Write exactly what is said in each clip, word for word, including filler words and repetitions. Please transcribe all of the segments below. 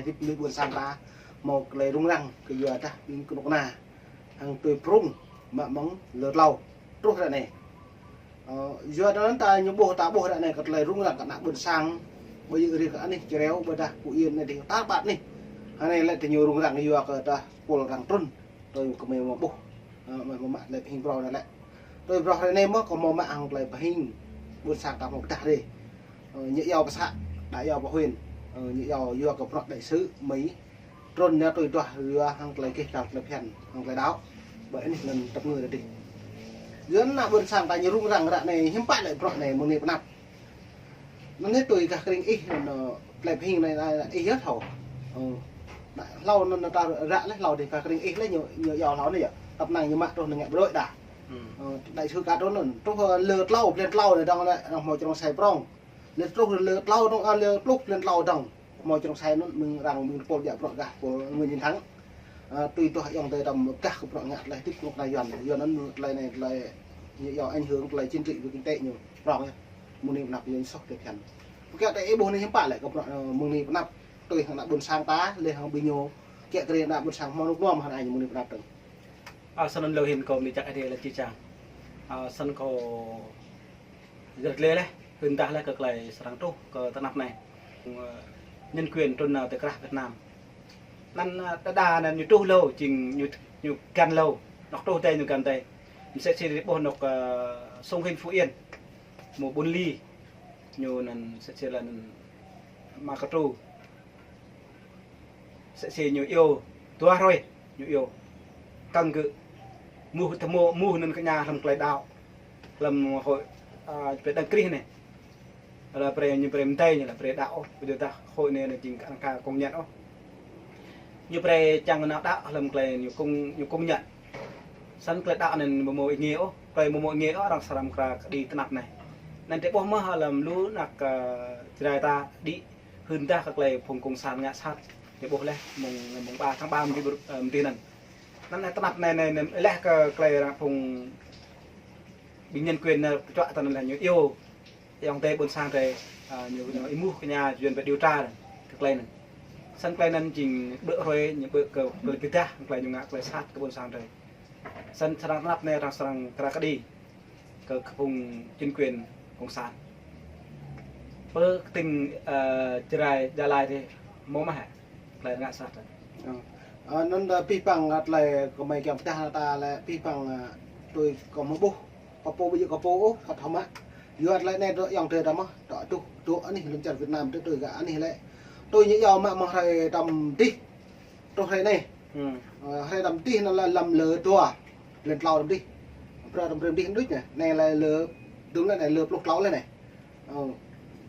Hơdip mơnuih ƀôn sang ta hmâo tơlơi rŭng răng kơ yua dah ƀing kơnuk kơna hăng tui prŭng mă mơ̆ng lơ tlâo truh ră anai. Ơ, yua anŭn ta ñu ƀuh, ta ƀuh ră anai kơ tơlơi rŭng răng kơ ană ƀôn sang, ƀơi ri kơ anih Čơreo, ƀôdah Phú Yên anai dih, tar ƀar anih. Anai lĕ tơ ñu rŭng răng yua kơ dah pôl arăng trŭn, tui kơ mơi mă ƀuh, ơ, mă, mă, mă tơlơi pơhing phrâo anai lĕ. Tui phrâo ră anai mơ̆ kơ hmâo mă hăng tơlơi pơhing ƀôn sang ta hmâo pơdah rai. Ơ, ñu iâu pơ să, đa iâu pơ huyện. Ơ, ñu iâu yua kơ bruă đại sứ Mi trŭn ñu tui duah yua hăng tơlơi kih kal tơlơi phiăn hăng tơlơi đaŏ. Ƀơi anih anŭn tơpă ngui ră dih. Yua anŭn ană ƀôn sang ta ñu rŭng răng ră anai hiư̆m pă lĕ bruă anai mơ̆ng anai pơ anăp. Anŭn anai tui gah kơring ih anŭn, ơ, tơlơi pơhing anai, anai ih yơh thâo. Ơ, đa hlâo anŭn ta ră leh hlâo dih gah kơring ih leh ñu, ñu iâu hlâo anai yơh. Tăp năng ñu mă truh anŭn ngă brơi đa. Ơ, đại sứ ka truh anŭn, truh, ơ, lơ tlâo, blan tlâo anai dong lĕ, arăng hmâo čơrông sai prong. Lĕ truh lơ tlâo dong, ơ, lơ pluh blan tlâo dong. Hmâo čơrông sai anŭn mơ̆ng arăng ƀing tơpôl djă bruă gah pôl Nguyễn Chiến Thắng. Ơ, tui duah ayŏng adơi ta mơ̆ pơdah kơ bruă ngă tơlơi hơdip kơnuk kơna Yuan. Yuan anŭn tơlơi anai tơlơi ñu iâu ảnh hưởng tơlơi chính trị với kinh tế ñu prong yơh. Mơ̆ng anai pơ anăp ñu soh tơlơi phiăn. Pơkă tơ ih ƀuh anai hiư̆m pă lĕ kơ bruă, ơ, mơ̆ng anai pơ anăp tui hăng ană ƀôn sang ta, lĕ hăng ƀing ñu kiă kriê ană ƀôn sang hmâo rơnŭk rơnua mơ̆n hăng anai mơ̆ng anai pơ anăp tơ̆ng. Ơ, snăn lơ hĭn kâo mơ̆ jak Ơi Adai lĕ či čang. Ơ, snăn kâo găl gleh leh, hưn dah leh kơ tơlơi srăng truh kơ tơnap anai. Ơ, nhân quyền trŭn nao tơ krah Việt Nam. Anŭn, ơ, đa đa anŭn ñu truh hlâo, jing ñu, ñu găn hlâo. Anŏ truh adai ñu găn adai. Mơsĕ si ƀuh anŏ, ơ, sông Hinh Phú Yên. Mơ̆ Bôn Li. Ñu anŭn mơsĕ si lĕ anŭn Mă Kơtru. Mơsĕ si ñu iâu, dua hrơi ñu iâu. Kăng gơ̆ muh tơmô, muh anŭn kơ ñu hlăm tơlơi đaŏ. Hlăm hội, ơ, pĕ đăng ký anai. Lĕ brơi ñu brơi mơdơi ñu lĕ brơi đaŏ ôh. Ƀu djơ̆ dah hội anai anai jing kơ ană ka công nhận ôh. Ñu brơi čang nao đaŏ hlăm tơlơi ñu công, ñu công nhận. Snăn tơlơi đaŏ anŭn ƀu hmâo ing ôh. Tơlơi ƀu hmâo ing ôh arăng srăng kra kơđi tơnap anai. Anŭn tơ ƀuh mơ̆ hlăm lu anăk, ơ, Jrai ta đĭ hưn dah kơ tơlơi phung cộng sản ngă sat. Tơ ƀuh leh mơ̆ng, mơ̆ng ba tháng ba mơ̆ng dih, ơ, mơ̆ng dih anŭn. Anŭn anai tơnap anai, anai, anai leh kơ tơlơi arăng phung ƀing nhân quyền anai pơčuă ta anŭn lĕ ñu iâu ayŏng adơi ƀôn sang adih, ơ, ñu, ñu êmuh kơ ñu Yuan pơ điều tra anŭn, kơ tơlơi anŭn. Snăn tơlơi anŭn jing ƀơi hrơi ñu ƀơi kơ tơlơi pơdah, tơlơi ñu ngă tơlơi sat kơ ƀôn sang adih. Snăn srăng tơnap anai arăng srăng kra kơđi kơ, kơ phung chính quyền cộng sản. Pơ tỉnh, ơ, Jrai, Gia Lai adih hmâo mơ̆ hă tơlơi ngă sat anŭn? Ơ. Ơ, anŭn dah pih păng tơlơi kơ mơi kiăng pơdah ta lĕ pih păng, ơ, tui kâo mơ̆ ƀuh. Kâo pô ƀu djơ̆ kâo pô ôh, kâo thâo mă. Yua tơlơi anai dŏ ayŏng adơi ta mơ̆, dŏ truh, dŏ anih lŏn čar Việt Nam tơ tui gah anih lĕ. Tui ñu iâu mă mơ̆ng hrơi tơm dih. Truh hrơi anai. Ơ, hrơi tơm dih anŭn lĕ lăm lơ dua. Blan tlâo tơm dih. Bruă tơm dih đôč anai. Anai lĕ lơ, dŭm lĕ anai lơ pluh tlâo lĕ anai. Ơ,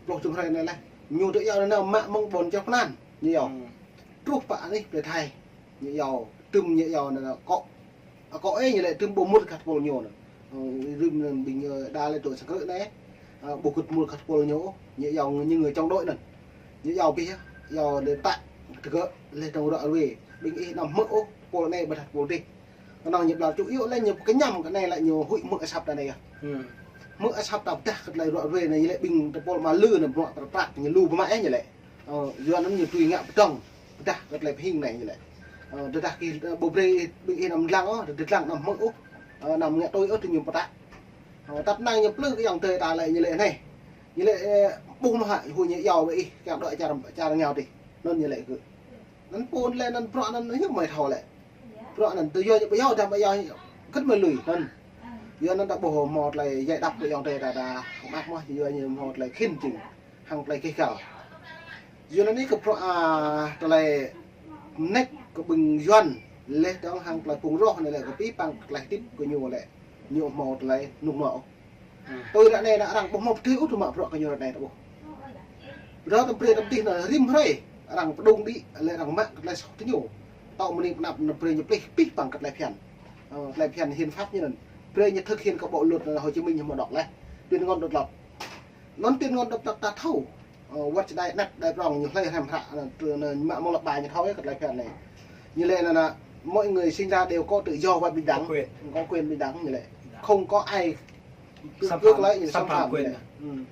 pluh dŭm hrơi anai lĕ. Ñu tơ iâu anŭn mă mơ̆ng ƀôn čar Pơnan. Ñu iâu. Truh pơ anih plei Thai. Ñu iâu, tơm ñu iâu anŭn kŏ. Akŏ ih ñu lĕ tơm ƀu mŭt gah tơpôl ñu anŭn. Ơ, rĭm anŭn ƀing, ơ, đa lĕ tui sang krư̆ anai. Ơ, ƀu gĭt mŭt gah tơpôl ñu ôh, ñu iâu ñu ngă chống đối anŭn. Ñu iâu pih, iâu lĕ tă tơgơ̆ lĕ tơ̆ng ră ruai. Ƀing ih anăm hmư̆ ôh, tơpôl anai ƀôdah tơpôl dih. Kơnơ̆ng ñu ƀlŏr čŭ iâu lĕ ñu pơkơñăm kơ anai lĕ ñu huĭ hmư̆ asăp ta anai yơh. Hmư̆ asăp ta pơdah kơ tơlơi ră ruai anai ñu lĕ ƀing tơpôl mă lư anŭn bruă prăk prăk ñu lu ƀu mă ih ñu lĕ. Ơ, yua anŭn ñu tui ngă pơdơ̆ng, pơdah kơ tơlơi pơhing anai ñu lĕ. Ơ, tơdah kih, ơ, ƀu brơi ƀing ih anăm lăng ôh, tơdah lăng anăm hmư̆ ôh, ơ, anăm ngă tui ôh tơ ñu pơtă. Ơ, tăp năng ñu plư kơ ayŏng adơi ta lĕ ñu lĕ anai. Ñu lĕ, ơ, ƀuh mơ̆ hă, hui ñu iâu ƀơi ih, kiăng dŏ čar, čar rơngiao dih. Anŭn ñu lĕ gơ̆. Anŭn pô lĕ anŭn bruă anŭn hiư̆m mơi thâo lĕ. Bruă anŭn tơ yua ñu ƀu iâu, dah ƀu iâu, gĭt mơi lui anŭn. Yua anŭn ta ƀuh hmâo tơlơi djai đăp kơ ayŏng adơi ta, ta hmâo mơ̆, yua ñu hmâo tơlơi khĭn jing hăng tơlơi kih kal. Yua anŭn anai kơ bruă, ơ, tơlơi mơneč kơ ƀing Yuan lĕ dŏng hăng tơlơi phung roh anai lĕ kơ pih păng tơlơi hơdip kơ ñu lĕ ñu hmâo tơlơi rơnŭk rơnua ôh. Tui ră anai anŭn arăng ƀu hmâo pơdơi ôh tơma bruă kơ ñu ră anai ta ƀuh. Ră tơm brơi tơm dih anŭn rĭm hrơi arăng pơdŏng đĭ lĕ arăng mă kơ tơlơi soh tơ ñu. Tŏ mơ̆ng anai pơ anăp anŭn brơi ñu plih pih păng kơ tơlơi phiăn. Ơ, tơlơi phiăn hiến pháp ñu anŭn. Brơi ñu thực hiện kơ bộ luật anŭn Hồ Chí Minh hmâo đŏk leh. Tuyên ngôn độc lập. Anŭn tuyên ngôn độc lập ta thâo. Ơ, wơ̆t čơđai anăp đai prŏng ñu hlơi hrăm hră, ơ, tơ, ơ, mă mơ̆ng lăp ƀai ñu thâo yơh kơ tơlơi phiăn anai. Ñu lĕ anŭn, anŭn, mọi người sinh ra đều có tự do và bình đẳng. Có quyền. Có quyền bình đẳng ñu lĕ. Không có ai xâm phạm, cưỡng ép lại ñu xâm phạm quyền. Xâm phạm ñu lĕ.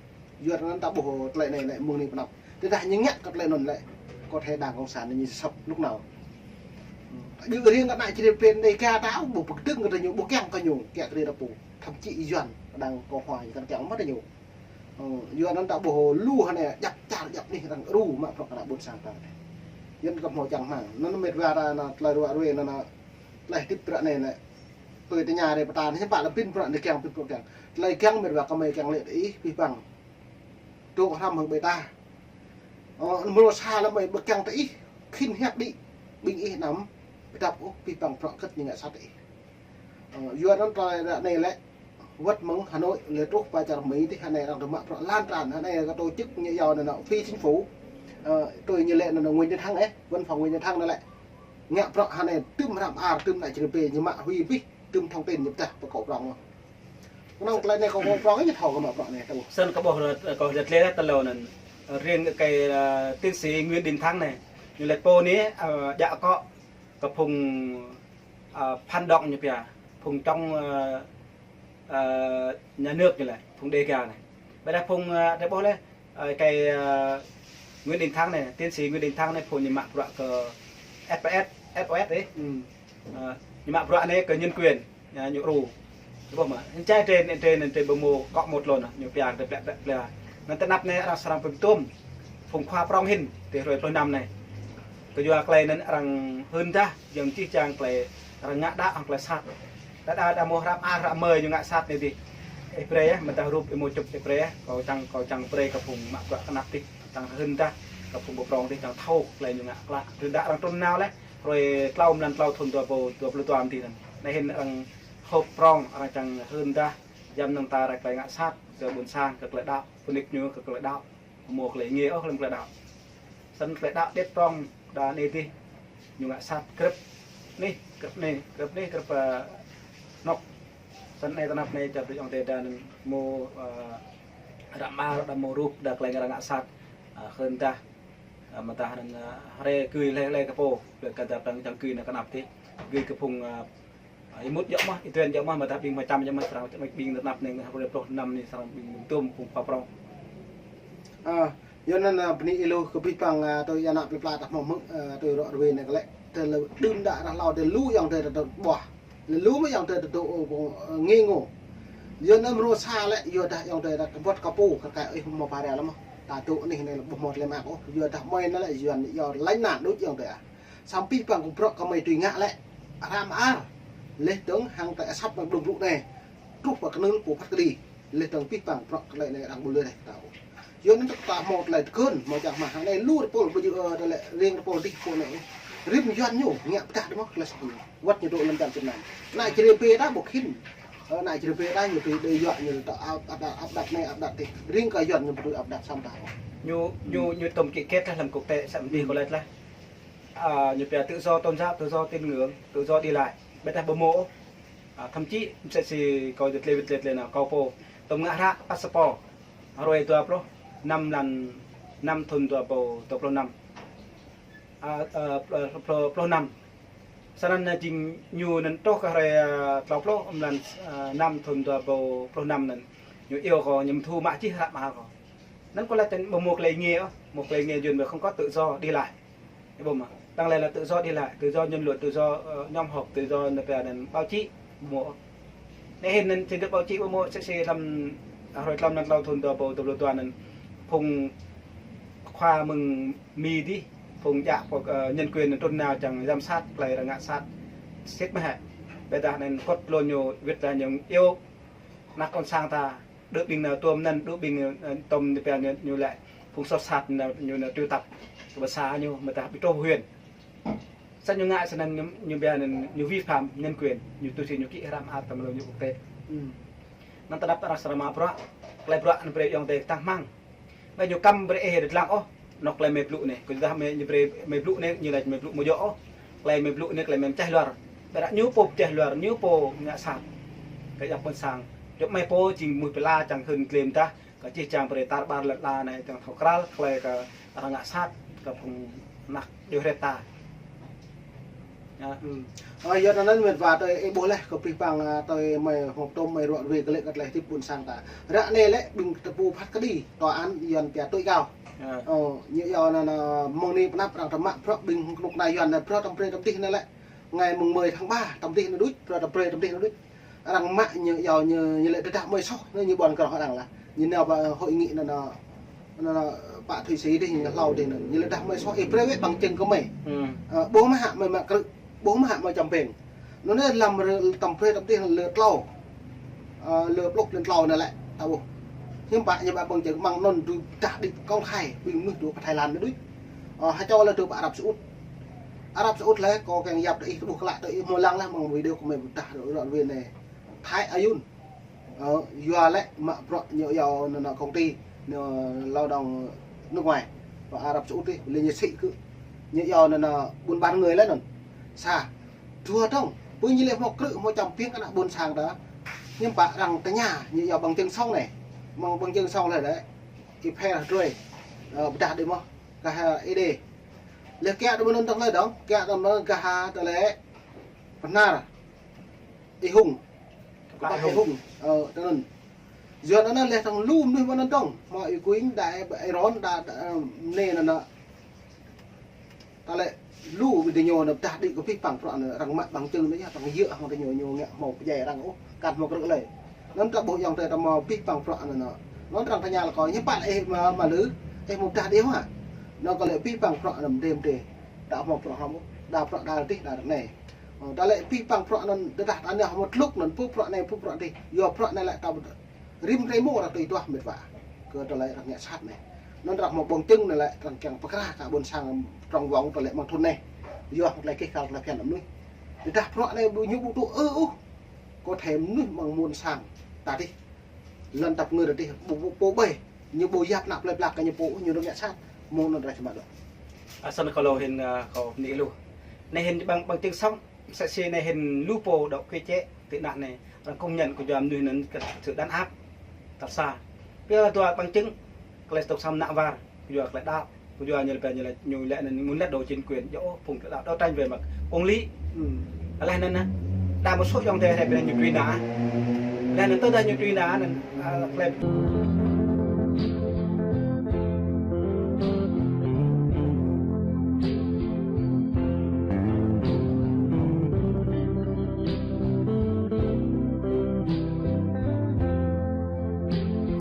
Yua anŭn ta ƀuh tơlơi anai lĕ mơ̆ng anai pơ anăp. Tơdah ñu ngă kơ tơlơi anŭn lĕ. Có thể Đảng Cộng sản ñu sập lúc nào. Ƀu riêng kơ ană Čư̆ Rê Pê Đêga ta ƀu pơkơdơ̆ng kơ ñu, ƀu kiăng kơ ñu, kiăng kơ ñu ta pô. Thậm chí Yuan Đảng Cộng Hòa ñu kăn kiăng mă ta ñu. Ơ, Yuan anŭn ta ƀuh lu hơnai djăp čar djăp anih arăng ru mă bruă kơ ană ƀôn sang ta. Yuan ta hmâo čang hmang. Anŭn mĕt wa ta anŭn tơlơi ruă ruê anŭn, anŭn tơlơi hơdip ră anai lĕ. Tui tơña rai pơtă anai hiư̆m pă lĕ pin bruă anai kiăng pin bruă kiăng. Tơlơi kiăng mĕt wa kơ mơi kiăng lĕ ih pih păng. Tŏ hrăm hăng ƀing ta. Ơ, mrô sa lĕ mơi ƀu kiăng tơ ih, khĭn hiăp đĭ, ƀing ih anăm pơdăp ôh, pih păng bruă kơ̆t ñu ngă sat ih. Ơ, yua anŭn tơlơi ră anai lĕ, wơ̆t mơ̆ng Hà Nội lĕ truh pơ čar Mi tih, hơnai arăng tơ mă bruă lan tràn, hơnai kơ tổ chức ñu yua anŭn phi chính phủ. Ơ, tui ñu lĕ anŭn Nguyễn Xuân Thắng ĕ, văn phòng Nguyễn Xuân Thắng anŭn lĕ. Ngă bruă hơnai tơm hrăm ar, tơm ană Čư̆ Rê Pê ñu mă huĭ pih, tơm thông tin ñu pơtă pơkŏ prŏng. Kơnơ̆ng tơlơi anai kâo kâo prŏng ñu thâo kơ mă bruă anai tơ. Snăn kâo ƀuh, kâo lĕ tlĕ tơlơi anŭn. Riêng kơ, ơ, tiến sĩ Nguyễn Đình Thắng anai, ñu lĕ pô anai, ơ, djă akŏ kơ phung, ơ, phản động ñu pia, phung chống, ơ, ơ, nhà nước ñu lĕ, phung Đêga anai. Ƀiădah phung, ơ, tơ ƀuh lĕ, ơ, kơ, ơ, Nguyễn Đình Thắng anai, tiến sĩ Nguyễn Đình Thắng anai, phung ñu mă bruă kơ ét pê ét, ét ô ét ĕ. Ơ, ñu mă bruă anai kơ nhân quyền, ñu, ñu ru. Tơ ƀuh mă, anŭn čai tơnăn, tơnăn, tơnăn ƀu hmâo akŏ mơ̆t lŏn, ñu pia, tơplĕ, plĕ, plĕ. Anŭn tơnap anai arăng srăng pơtŭm phung khua prŏng hĭn, tơ hrơi pluh năm anai. Kơ yua tơlơi anŭn arăng hưn dah, jing čih čang tơlơi arăng ngă đăo hăng tơlơi sat. Đa đa đa mơ̆ hrăm ar hrăm mơi ñu ngă sat anai dih. Ih brơi ĕ, mơdah rup ih mơ̆ čŭp ih brơi ĕ, kâo čang, kâo čang brơi kơ phung mă bruă kơnăp dih, čang hưn dah kơ phung ƀu prŏng dih, čang thâo tơlơi ñu ngă klă. Tơdah arăng trŭn nao lĕ, hrơi klâo mlan klâo thŭn dua ƀâo, dua pluh dua dih anŭn. Anai hĭn arăng họp prŏng, arăng čang hưn dah, jăm năng ta rai tơlơi ngă sat kơ ƀôn sang, kơ tơlơi đăo, pơnik ñu kơ tơlơi đăo. Hmâo tơlơi ngê ôh lăm tơlơi đăo. Snăn tơlơi đăo đet prŏng đa anai dih, ñu ngă sat grăp anih, grăp anih, grăp anih, grăp, ơ, anŏ. Snăn anai tơnap anai čar tơ ayŏng adơi đa anŭn hmâo, ơ, hrăm ar đa hmâo rup đa tơlơi arăng ngă sat, ơ, hưn dah, ơ, mơdah anŭn, ơ, hrơi gưi lĕ lĕ kơ pô, ƀiă kơ đa pơdăng čang gưi anŭn kơnăp dih, gưi kơ phung, ơ, Ơ, ih mŭt djơ̆ mơ̆, ih tuen djơ̆ mơ̆, mơdah ƀing mơčăm djơ̆ mơ̆, srăng ƀing tơnap anai, hrơi pluh năm anai, srăng ƀing tŭm phung khua prŏng. Ơ, yua anŭn, ơ, bơni ih lu kơ pih păng, ơ, tui ană plei pla ta hmâo hmư̆, ơ, tui rŏ rơwe anai kơ lĕ, tơlơi đưm đă rah hlâo tơ lu ayŏng adơi ta tŭ ƀuah. Lu mơ̆ ayŏng adơi ta tŭ, ơ, ngê ngô. Yua anŭn mrô sa lĕ, yua dah ayŏng adơi ta kơƀuăt kơ pô, kơ kai ih hmâo pha rai lăm mơ̆. Ta tŭ anih anai lĕ ƀu hmâo tơlơi mơak ôh, yua dah mơi anŭn lĕ, yua anŭn yua lĕ ană đôč ayŏng adơi ah. Samơ̆ pih păng kơ bruă kơ mơi tui ngă lĕ, hrăm ar, leh dơ̆ng hăng tơlơi asăp mơ̆ng blung blŭ anai. Truh pơ kơnưl pô phat kơđi, leh dơ̆ng pih păng bruă kơ tơlơi anai arăng ƀu lơi reh kơ ta ôh. Yua anŭn ta hmâo tơlơi tơkơn, hmâo čang hmang hăng anai lu rơpôl ƀu djơ̆, ơ, tơlơi riêng rơpôl dih pô anai. Rĭm Yuan ñu, ngă pơdah dơ̆ng mơ̆, tơlơi sat ñu. Wơ̆t ñu dŏ lăm čar Việt Nam. Ană Čư̆ Rê Pê ta ƀu khĭn. Ơ, ană Čư̆ Rê Pê ta ñu tui đe dọa ñu ta áp, áp, áp đặt anai, áp đặt dih. Riêng kơ Yuan ñu ƀu tui áp đặt samơ̆ ta ôh. Ñu, ñu, ñu tŭm ký kết lah lăm quốc tế, samơ̆ dih kơ lĕ lah. Ơ, ñu pia tự do tôn giáo, tự do tín ngưỡng, tự do đi lại. Ƀiădah ƀu hmâo. Ơ, thậm chí, msĕ si kâo djơ̆ tlĕ wĭt tlĕ tlĕ nao, kâo pô. Tŭm ngă hră passport. Hrơi dua pluh năm lăn năm thŭn dua ƀâo dua pluh năm. Ơ, ơ, pluh, pluh, pluh năm. Snăn, ơ, jing ñu anŭn truh kơ hrơi, ơ, klâo pluh, mlan, ơ, năm thŭn dua ƀâo pluh năm anŭn. Ñu iâu kâo, ñu mơ̆ thu mă čih hră mơar kâo. Anŭn kâo laĭ tơ ƀu hmâo tơlơi ngê ôh, hmâo tơlơi ngê yua anŭn ƀu không có tự do đi lại. Ih ƀuh mơ̆. Đang lĕ là tự do đi lại, tự do ngôn luận, tự do, ơ, nhóm họp, tự do anai pia anŭn báo chí, ƀu hmâo. Anai hĭn anŭn trình độ báo chí ƀu hmâo, msĕ si lăm, ơ, hrơi klâo mlan klâo thŭn dua ƀâo dua pluh dua anŭn. Phung khua mơ̆ng Mi dih, phung djă, phung, ơ, nhân quyền anŭn trŭn nao čang giám sát, tơlơi arăng ngă sat. Sĭt mơ̆ hĕ. Ƀiădah anŭn kŏt lŏn ñu wĭt lah ñu iâu ană ƀôn sang ta, đơ ƀing nao tŭm anŭn, đơ ƀing, ơ, tŭm anai pia ñu, ñu lĕ phung soh sat nao, ñu nao triệu tập kơ ƀing sa ñu, mơdah ƀu truh huyện. Snăn ñu ngă snăn ñu, ñu pia anŭn ñu vi phạm nhân quyền, ñu tui si ñu kĭ hrăm ar tơm lu ñu quốc tế. Anŭn tơnap arăng srăng mă bruă, tơlơi bruă anŭn brơi ayŏng adơi ta hmang. Ƀiă ñu kăm brơi ih dlăng ôh, anŏ tơlơi mơi blŭ anai. Kơ dah mơi, ñu brơi mơi blŭ anai, ñu laĭ mơi blŭ ƀu djơ̆ ôh. Tơlơi mơi blŭ anai, tơlơi mơi pơčeh luar. Ƀiădah ñu pô pơčeh luar, ñu pô ngă sat. Kơ ayŏng ƀôn sang. Djŏp mơi pô jing mơnuih pơala čang hưn klĕ mơdah. Kơ čih čang brơi tar ƀar lŏn ala anai čang thâo krăl, tơlơi kơ arăng ngă sat, kơ phung ană djuai hrĕt ta. Ơ, yua anŭn mĕt wa tui ih ƀuh laih kơ pih păng, ơ, tui mơi hmâo tôm mơi ruă ruê kơ lĕ kơ tơlơi hơdip ƀôn sang ta. Ră anai lĕ ƀing tơpŭ phat kơđi tòa án Yuan pia tui kâo. Ơ, ñu yua anŭn, anŭn mơ̆ng anai pơ anăp arăng tơmă prŏ ƀing kơnuk kơna Yuan anai prŏ tơm prê tơm tih anai lĕ. Ngày mùng mười tháng ba tơm tih anai đuč, prŏ tơm prê tơm tih anai đuč. Arăng mă ñu yua ñu, ñu lĕ tơdah mơi soh, ñu ƀuăn kơ arăng lah. Ñu nao pơ hội nghị anŭn, anŭn, anŭn pă Thụy Sĩ dih, ñu hlâo dih anŭn. Ñu lĕ tơdah mơi soh, ih brơi wĕ bằng chứng kơ mơi. Ơ, ƀu mă hă mơi mă krư̆, ƀu mă hă mơi čăm peng. Anŭn anai lăm rơ-, tơm prê tơm tih lơ tlâo. Ơ, lơ pluh lăn tlâo anai lĕ, ta ƀuh. Hiư̆m pă ñu ƀă bằng chứng mơ̆ng anŭn tơdah đĭ công khai, ƀing mơnuih tui pơ Thái Lan anai đuč. Ơ, hơčâo lĕ tui pơ Arab Saudi. Arab Saudi lĕ, kâo kiăng yap tui ih, tơƀuh klă tui ih, hmâo lăng lah mơ̆ng video kơ mơi pơdah ră ruê anai. Thái Ayun. Ơ, yua lĕ mă prŏ ñu yua anŭn, anŭn công ty, anŭn lao động nước ngoài, pơ Arab Saudi, lĕ ñu sĭ kơ. Ñu yua anŭn, anŭn buôn bán người lĕ anŭn. Sa, dua dơ̆ng, ƀu ñu lĕ hmâo krư̆, hmâo čăm peng kơ ană ƀôn sang ta. Hiư̆m pă arăng tơña, ñu yua bằng chứng sống anai. Mơ̆ng bằng chứng sống lĕ đĕ. Ih phe lah drơi. Ơ, pơdah đĭ mơ̆. Gah ih đê. Lĕ kiăng tơmơ̆n anŭn tơ̆ng lĕ dơ̆ng, kiăng tơmơ̆n gah tơlơi pơhnar. Ih Hung. Kơpă Ih Hung. Ih Hung. Ơ, tơnŭn. Yua anŭn lĕ tơ̆ng lu mơnuih mơ̆n anŭn tơ̆ng. Hmâo Ih Kuing, đa Ih Ron, đa, đa, ơ, anai anŭn. Ta lĕ lu video anŭn pơdah đĭ kơ pih păng prŏ anŭn, arăng mă bằng chứng anŭn yơh, arăng yơh hăng tơ ñu, ñu ngă hmâo pơdjai arăng ôh, kăn hmâo krư̆ lĕ. Anŭn ta ƀuh ayŏng adơi ta hmâo pih păng prŏ anŭn anŭn. Anŭn arăng tơña lĕ kâo, hiư̆m pă lĕ ih mă, mă lư, ih hmâo pơdah đĭ hă. Anŭn kâo lĕ pih păng prŏ anŭn mơdê mơdê. Đa hmâo prŏ hmâo, đa prŏ đa dih đa rơnai. Ơ, ta lĕ pih păng prŏ anŭn, tơdah ta anai hmâo tlŭk anŭn, pô prŏ anai, pô prŏ dih. Yua prŏ anai lĕ ta rĭm rơmô arăng tui duah mĕt wa. Kơ tơlơi arăng ngă sat anai. Anŭn arăng hmâo bằng chứng anai lĕ arăng kiăng pơkra kơ ƀôn sang trong vòng tơlơi mơ̆ng thŭn anai. Yua tơlơi kih kal tơlơi phiăn mơnuih. Tơdah prŏ anai ƀu ñu ƀu tŭ ư ôh. Kơ thê mơnuih mơ̆ng ƀôn sang ta dih. Lŏn tăp ngơ ta dih ƀu, ƀu, ƀu ƀơi. Ñu ƀu yap ană plơi pla kơ ñu pô, ñu rơngiă sat. Mơ̆ng anŭn arăng čơmă đuaĭ. Asăn kâo lô hĭn, ơ, kâo ni lu. Anai hĭn bằng, bằng chứng sống. Msĕ si anai hĭn lu pô dŏ kơ čĕ tị nạn anai, arăng công nhận kơ yua mơnuih anŭn kơ sự đàn áp. Tal sa. Pia dua bằng chứng, kơ lĕ tŏk sam nă war, kơ yua kơ lĕ đăo, kơ yua ñu lĕ, ñu lĕ, ñu lĕ anŭn muốn lật đổ chính quyền, yua phung kơ đăo, đấu tranh về mặt công lý. Lĕ anŭn, đa một số ayŏng adơi pia ñu truy nã. Lĕ anŭn tơdah ñu truy nã anŭn, ơ, kơ lĕ